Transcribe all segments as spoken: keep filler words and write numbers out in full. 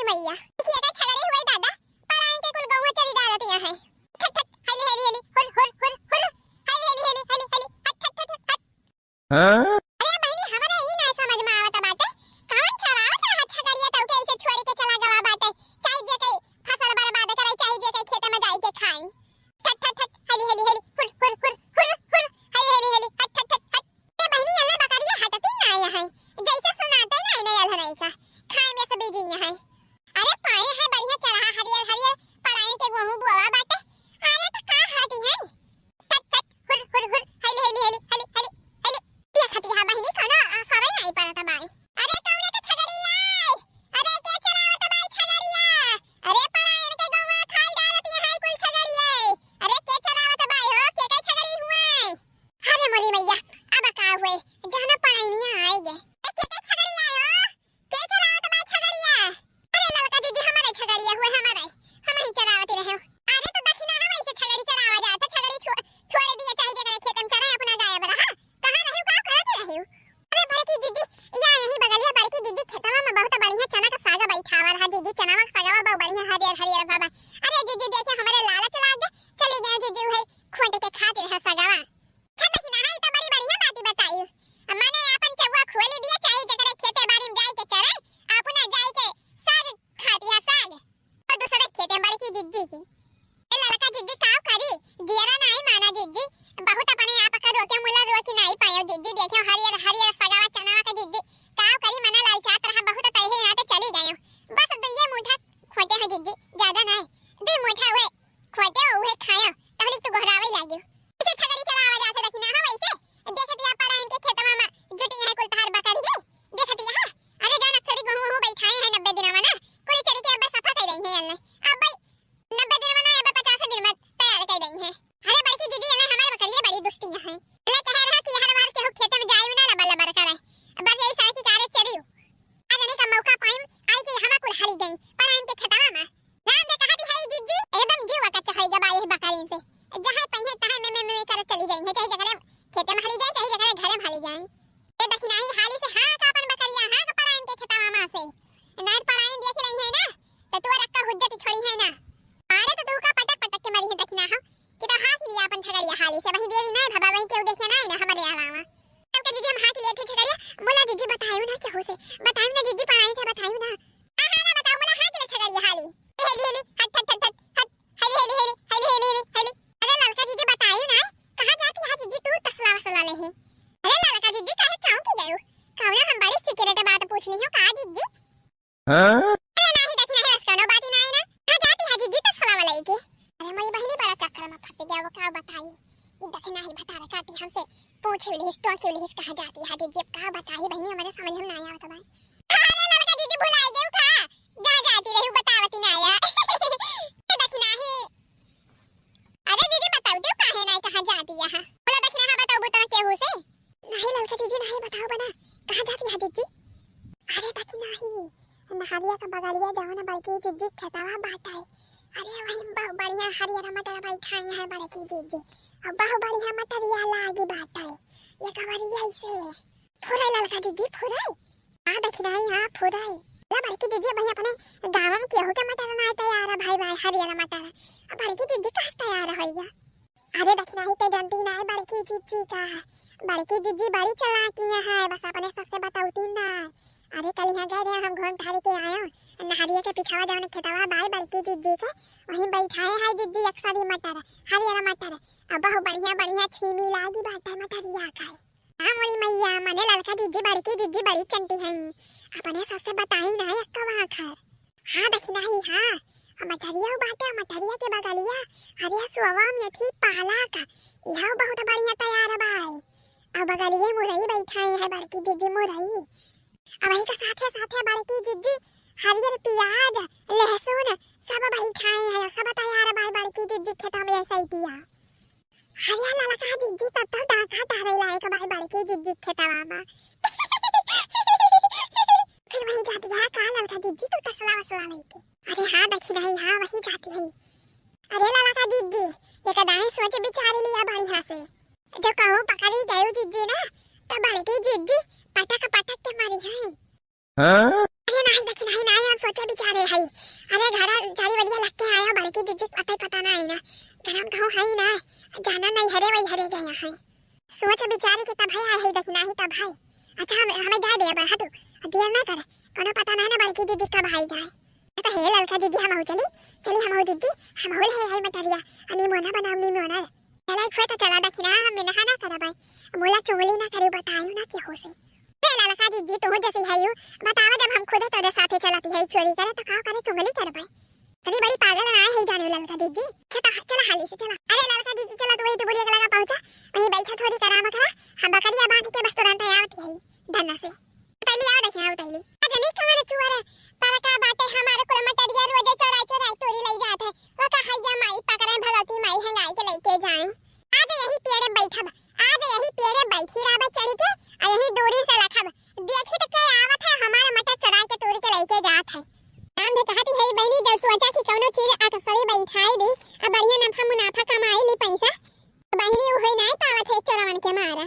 भैया, देखिए का छगड़ी हुए दादा, पराइन के कुल गौवा चरी डालत यहाँ है। ठट ठट, हली हली हली, हुर हुर हुर हुर, हली हली हली हली हली, हट हट हट हट। हाँ? अरे बहिनी, हमरे ई ना समझ में आवत बाटे, कौन चरावत रहा छगड़िया तो के ऐसे छोड़ के चला गवा बाटे, चाहे जे कई फसल बर्बाद करे, चाहे जे कई खेते में जाई के खाई। ठट ठट ठट, हली हली हली, हुर हुर हुर हुर हुर, हली हली हली, हट हट हट हट। ए बहिनी, ये बकरिया हटती ना है, जैसे सुनाते ना इन्हें अलहनाई का, खाए में से बिजी है। अरे पाए है बढ़िया चरहा, हरियर हरियर पराइन के गोहूं बोआ बाटे। अरे तो का हटी है? ठट ठट, हुर हुर हुर, हली हली हली, हली हली हली। देखत यहाँ बहिनी, कोनो असरे नहीं पड़त बाई। अरे कौने के छगड़िया? अरे के चरावत बाई छगड़िया? अरे पराइन के गौवा खाई डालत यहाँ कुल छगड़िया। अरे के चरावत बाई हो, के के छगड़ी हुए? अरे मोरी मैया, अब का हुए? जाना पराइनिया आए गे। ए के के छगड़िया हो? के चरावत बा छगड़िया? अरे ललका जीजी, हमारे छगड़िया हुए, हमारे, हम ही चरावत रहे। अरे तो दखिना हम ऐसे छगड़ी चरावा जात, छगड़ी छो-, छोड़ दिया, चाहे जकरे खेत में चरे, अपना गायब रहा। कहाँ रहे, का करत रहे? अरे बड़की जीजी, या यही बगलिया बड़की जीजी खेतवा में बहुत बढ़िया चना का साग बैठावा रहा जीजी, चना का सागवा बहुत बढ़िया हरियर हरियर बाबा। अरे जीजी देखे हमारे लालच लाग गए, चली गए जीजी वही खोट के खातिर है सागवा। अच्छा दखिना, ई तो बड़ी बढ़िया बात बताई। माने आपन चौवा खोल दिया, चाहे जकरे खेते बाड़ी में जाए के चरे, अपना जाए के साग खाती है साग। और दूसरे खेते में बड़की जिज्जी के। ए ललका जिज्जी का करी, जियरा नाई माना जिज्जी, बहुत अपने आप का रोके मुला रोकी नाई पायो जिज्जी, देखो हरियर हरियर सगावा चनावा का जिज्जी, का करी मना लालचात रहा बहुत तैहे यहाँ ते चली गयो। बस दुइये मुठा खोटे हैं जिज्जी, ज्यादा नाई, दुई मुठा हुए खोटे हुए खायो, तहलिक तू गोहरावे लागियो। इसे छगड़ी चरावा जात है, देखी ना हो वैसे। देखत या पराइन के खेतवा में जुटी है कुल तहार बकरिये। देखत या, अरे जान अक्सरी गोहूं वहूं बैठाए हैं नब्बे दिनवा ना, कुल चरी के अब सफा कर रही है अल्ले। अब भाई नब्बे दिनवा ना, अब पचास दिन में तैयार कर रही है। अरे बड़की दीदी, अल्ले हमारे बकरिये बड़ी दुष्टी है। अल्ले कह रहा कि हर बार केहू खेते में जाए ना लबर लबर करे। बस यही साल की कारज चरी। आज नहीं का मौका पाइम, आई के हमा कुल हरी गई, पराइन के खेतवा में। राम दे कहा दी है जिज्जी, एकदम जीव कच्चा होई गबा यही बकरीन से। जहाँ पहिए तहाँ में, में, में, में करत चली जाई है, चाहे जकरे खेते में हली जाए, चाहे जकरे घरे में हली जाए। ए दखिनाही हाली से हाँक आपन बकरिया, हाँक पराइन के खेतवा मा से। नार पराइन देख लई है ना, तो तू रक्का हुज्जत छोड़ी है ना। अरे तो तू का पटक पटक के मरी है दखिना हो, कि तो हाँक लिया आपन छगड़िया हाली से, वही देरी ना भबा, वही केहू देखे ना, ना हमारे अलावा। चल के दीदी हम हाँक लिए थे छगड़िया, बोला दीदी बतायू ना केहू से, बतायू ना दीदी पराइन से बतायू ना। हाँ, हाँ, ना बताओ, बोला, हाँ, के ले छगड़िया हाली। हेली, हेली, हट, हट, हट, हट, हट। हेली, हेली, हेली, हेली, हेली, हेली, हेली। अरे ललका जीजी, बताइयो ना, कहाँ जाती है जीजी तू तसला वसला ले है? अरे ललका जीजी, काहे चौंकी गयो? कौनो हम बड़ी सीक्रेट बात पूछनी हो का जीजी? हाँ? अरे नाही, देखी नाही, बस कौनो बात ही नाही ना। कहाँ जाती है जीजी तसला वाला के? अरे मोरी बहिनी बड़ा चक्कर में फंस गया, वो का बताई? ये देखी नाही, बता रहा काटी हमसे पूछे लिहिस, टोके लिहिस, कहाँ जाती है जीजी, अब का बताई बहिनी, हमारे समझ में ना आवत बा। अरे ललका जीजी भुलाई गयो का? जहाँ जाती रही बतावती ना आया। देखी नाही। अरे जीजी बताओ दे काहे नाही कहाँ जाती यहाँ? बोला देखी नाही बताओ बुता केहू से। नाही ललका जीजी नाही बताओ बना। कहाँ जाती है जीजी? अरे देखी नाही। नहरिया का बगलिया जवन बड़की जीजी खेतवा बाटे। अरे वही बहु बढ़िया हरियर मटर बैठाई है बड़की जीजी। और बहु बढ़िया मटरिया लागी बाटे। ये कवरिया ऐसे। फुराई ललका जीजी, फुराई। हाँ, देखी नाही, हाँ, फुराई। ला बड़की जीजी, भाई अपने गाँव में केहू के मटर ना तैयार है, भाई, भाई, हरियर मटर। अब बड़की जीजी कहाँ से तैयार होइया? अरे देखी नाही, ते जानती नाही बड़की जीजी का। बड़की जीजी बड़ी चालाकी है, बस अपने सबसे बतौती ना। अरे कल यहाँ गए रहे, हम घूम ठारी के आयो, नहरिया के पिछवा जौन खेतवा बाय बड़की जीजी के, वहीं बैठाए है जीजी अक्सरी मटर, हरियर मटर। अब बहु बढ़िया बढ़िया छीमी लागी बाटे मटरिया खाए। हाँ मोरी मैया, मने ललका जीजी बड़की जीजी बड़ी चंटी हई, अपने सबसे बताई ना एक्को आखर। हाँ देखी नाही, हाँ, मटरिया बाटे, मटरिया के बगलिया, अरे सुअवा मेथी पालक, यह बहुत बढ़िया तैयार बाय। अब बगलिए मुरई बैठाई है बड़की जीजी मुरई। अब वही के साथे साथे बड़की जीजी हरियर पियाज, लहसुन सब बैठाई है, सब तैयार बाय बड़की जीजी खेता में ऐसे ही पिया। अरे ललका जीजी, तब तो डाका डारे लायक बाय बड़की जीजी खेतवा में। फिर वही जाती है का ललका जीजी तू तसला वसला लेके? अरे हाँ देखी नाही, हाँ वही जाती है। अरे ललका जीजी, ये कदाई सोच विचार लिया बढ़िया से। जो कहूँ पकड़ी गयो जीजी ना, तो बड़की जीजी पटक पटक के मारी है। हाँ? ए, नाही दखिनही, नाही, हम सोचे बिचारे हई। अरे, घरा चारी बलिया लग के आया, बड़की जिज्जी अतई पता नाही ना। घर हम कहूँ हई ना, जाना नहीं हरे, वही हरे गया है। सोच बिचारे के तब है आए हई दखिनही, तब है। अच्छा, हम, हमें जाए दे अब, हटू, देर ना करे, कोनो पता नाही ना बड़की जिज्जी कब आई जाए। तो हे ललका जिज्जी, हमहू चली, चली हमहू जिज्जी, हमहू ले आई मटरिया, अनी मोना बनाऊ, नी मोना। चला, एक तो चला दखिना, हम मिनहा ना करब आई। मोला चुगली ना करी, बतायू ना केहू से। ए ललका जिज्जी, तू जैसी है यू, बतावा जब हम खुद तोरे साथे चलती है चोरी करे, तो का करे चुगली करबे? तनी बड़ी पागल ना है जाने ललका जिज्जी। अच्छा, तो चला हाली से चला। अरे ललका जिज्जी, चला तू वही डुबुरिया के लगा पहुंचा, वहीं बैठा थोड़ी कराम करा, हम बकरिया बांध के बस तुरंत आवत है धन्ना से। उतैली, आओ देखिए, आओ उतैली। आज नहीं कमर चुअर, पर का बाटे हमारे कुल मटरिया रोजे चोराई चोराई तोरी लई जात है। वो का हैया माई पकड़े भगवती माई हंगाई के लेके जाए। आज यही पेड़े बैठब, आज यही पेड़े बैठी रहब चढ़ के, आ यही दूरी से लखब। देखी तो के आवत है हमारे मटर चोराई के तोरी के लेके जात है। हम भी कहती है बहनी, जब सोचा कि कौनो चीज अकसरी बैठाई दी, अब बढ़िया नफा मुनाफा कमाई ली पैसा, बहिनी उहई नाय पावत है चोरवन के मारा।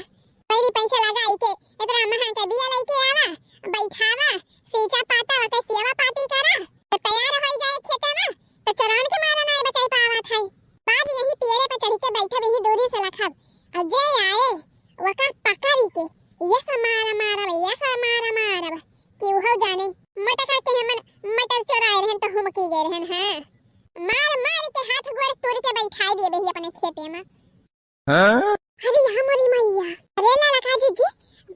बहिनी पैसा लगाई के इतना महंग के बिया लेके आवा, बैठावा, सींचा पाता, ओके सेवा पाती करा, तो तैयार होई जाए खेते में, तो चोरवन के मारा नाय बचाई पावत है। बाज यही पेड़े पर चढ़ के बैठब, यही दूरी से लखब, और जे आए, ओका पकड़ी के, ये सा मारा मारब, ये सा मारा मारब, कि उहो जाने, मटका के हमन मटर चोराए रहन, तो हम की गए रहन, हाँ। मार मार के हाथ गोड़ तोड़ के बैठाई दिए बही अपने खेते में। हाँ? अरे यहाँ मोरी मैया। अरे ललका जिज्जी,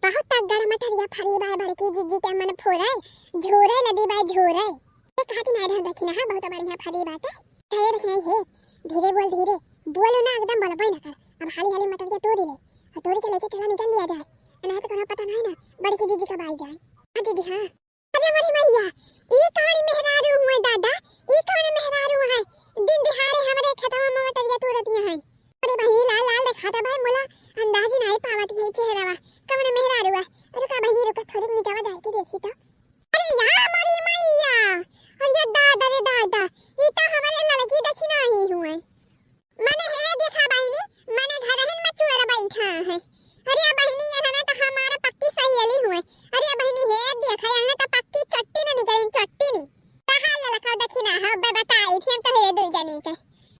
बहुत तगड़ मटरिया फरी बा बड़की जिज्जी के मन फोरे, झोरे नदी बा झोरे। ए, कहती नाय रहन दखिना, हाँ, बहुत बढ़िया फरी बाटे। चाहे दखिना हे, धीरे बोल, धीरे। बोल ना, एकदम बलबई ना कर। अब हाली हाली मटरिया तोड़ी ले, और तोड़ी के लेके चला निकल लिया जाए। ना तो कोनो पता नहीं ना, बड़की जिज्जी कब आई जाए। हाँ जिज्जी, हाँ। अरे मोरी मैया, ई कौन मेहरारू हुए दादा? ई कौन मेहरारू है? दिन दिहाड़े हमरे खेतवा में मटरिया तोड़तिया हैं। अरे बहिनी, लाल लाल देखाता भाई, मोला अंदाज नहीं पावत है चेहरावा। कौन मेहरारू है? रुका बहिनी, रुका, थोड़ी निचवा जाए के देखी तो। अरे या मोरी मैया, अरे ये दादा रे दादा, ई तो हमरे ललकी दखिनही हुए। मने हे देखा बहिनी, मने घरहिन में चोर बैठा है। अरे बहिनी, यहाँ ना तो हमारा पक्की सहेली हुए। अरे बहिनी, हे देखा, यहाँ तो पक्की चट्टी न निकली, चट्टी नी। कहाँ ललका दखिना है, बे बताई थी हम तोहरे दो जनी के।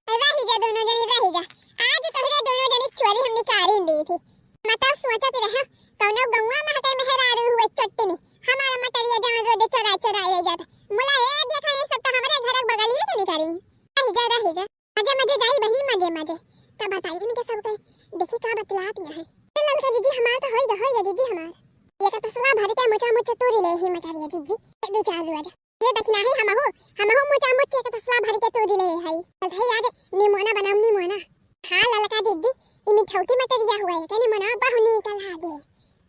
रही जा दोनों जनी, रही जा। आज तोहरे दोनों जनी चोरी हम निकाली दी थी। मतलब सोचत रहे, कौनो गौवा में हटे मेहरारू हुए चट्टी नी। हमारा मटरिया जहाँ रोज चोरा चोरा ले जाता। मुला हे देखा, ये सब तो हमारे घर के बगलिए तो निकाली। रही जा, रही जा। मजे मजे जाई बही, मजे मजे। तब बताई इनके सबके, देखी का बतलात यहाँ है। ए ललका जिज्जी, हमार तो होई गा, होई गा जिज्जी हमार। ये का तसला भर के मुचा मुचा तोरी ले ही मटरिया जिज्जी। एक दो चार रुआ जा। अरे दखिनही हमहू, हमहू मुचा मुच एक तसला भर के तोरी ले हई। चल हई आज निमोना बनाऊ, निमोना। हाँ ललका जिज्जी, ई मिठौटी मटरिया हुआ है, का निमोना बहु नीक लागे।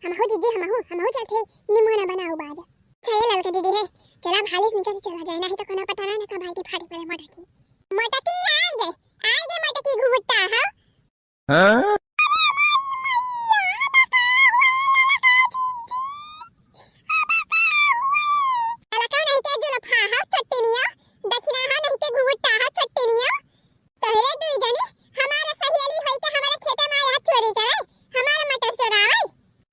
हमहू जिज्जी, हमहू, हमहू चलते निमोना बनाऊ बाज। चल ललका दीदी है, चला भाली से निकल चला जाए, नहीं तो कोनो पता ना, ना कब बाल्टी फाटी पड़े मोटकी। मोटकी आए गे, आए गे मोटकी घुघुट्टा, हाँ? हाँ? ललका नहीं के जुलफा, हाँ, चट्टनिया, दखिना, हाँ, नहीं के घुघुट्टा, हाँ, चट्टनिया। तोहरे दुई जनी हमारे सहेली होई के हमारे खेते में आया चोरी करे, हमारे मटर चोरावे।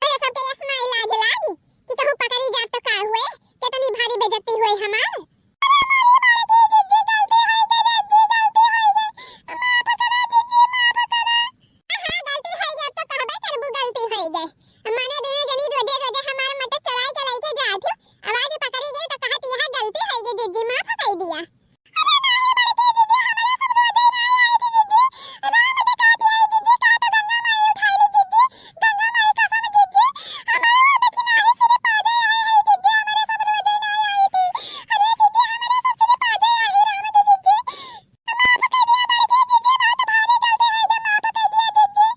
अरे सबके ऐसना लाज लाग कि कहूँ पकड़ी जात तो का हुए, कितनी भारी बेइज्जती हुए हमार। अरे मोरी बड़की जिज्जी, गलती होई गे, जिज्जी, गलती होई गे, माफ करा जिज्जी, माफ करा। हाँ, गलती होई गे, अब तो कहबे करबू गलती होई गे। माने दोनों जनी रोजे रोजे हमार मटर चोराई के लेके जात हो, अब आज पकड़ी गई तो कहत यह गलती होई गे जिज्जी, माफ कर दिया। अरे नाही बड़की जिज्जी, हमारे सब रोजे ना आई थी जिज्जी। राम दिखाती है जिज्जी, का तो गंगा माई उठाई ली जिज्जी। गंगा माई कसम जिज्जी, हमारे वो देखी नाही सिर्फ पाजे आई है जिज्जी, हमारे सब रोजे ना आई थी। अरे जिज्जी, हमारे सब सिर्फ पाजे आई राम दे जिज्जी। माफ कर दिया बड़की जिज्जी, बहुत भारी गलती है ये, माफ कर दिया जिज्जी।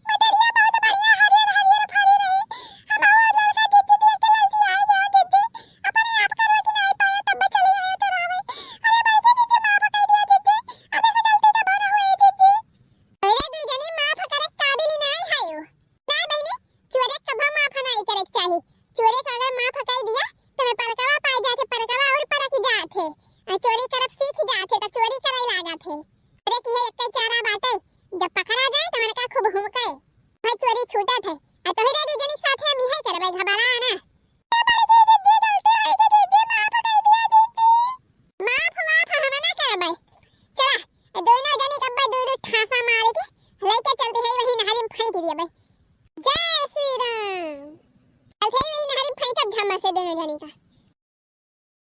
मटरिया बहुत बढ़िया हरियर हरियर फरी रही। हम और ललका जिज्जी देख के ललची आई गया जिज्जी। अपने आप करो कि नहीं पाया तब चली आयो चोरावे। अरे बड़की जिज्जी माफ कर दिया जिज्जी, अब ऐसे गलती कबो ना हुए जिज्जी। अरे दू जनी माफ करे काबिल नहीं है यू। ना बहिनी, चोरे कबो माफ नहीं करे के चाही। चोरे का अगर माफ कर दिया तो मैं परकवा पाए जाते, परकवा और परक जाते। आ चोरी करब सीख जाते तो चोरी करे लागत है। अरे की है एक चारा बाटे, जब पकड़ा जाए तो मैंने कहा खूब हुमके। भाई चोरी छूटत है। आ तोहरे दू जनी के साथे हम यही करबे, घबरा ना। ए बड़की जिज्जी, गलती होई गे जिज्जी, दिया भाई। जय श्री राम। चल थे वही नहरी फेंकब धम्मा से दोनों जनी का।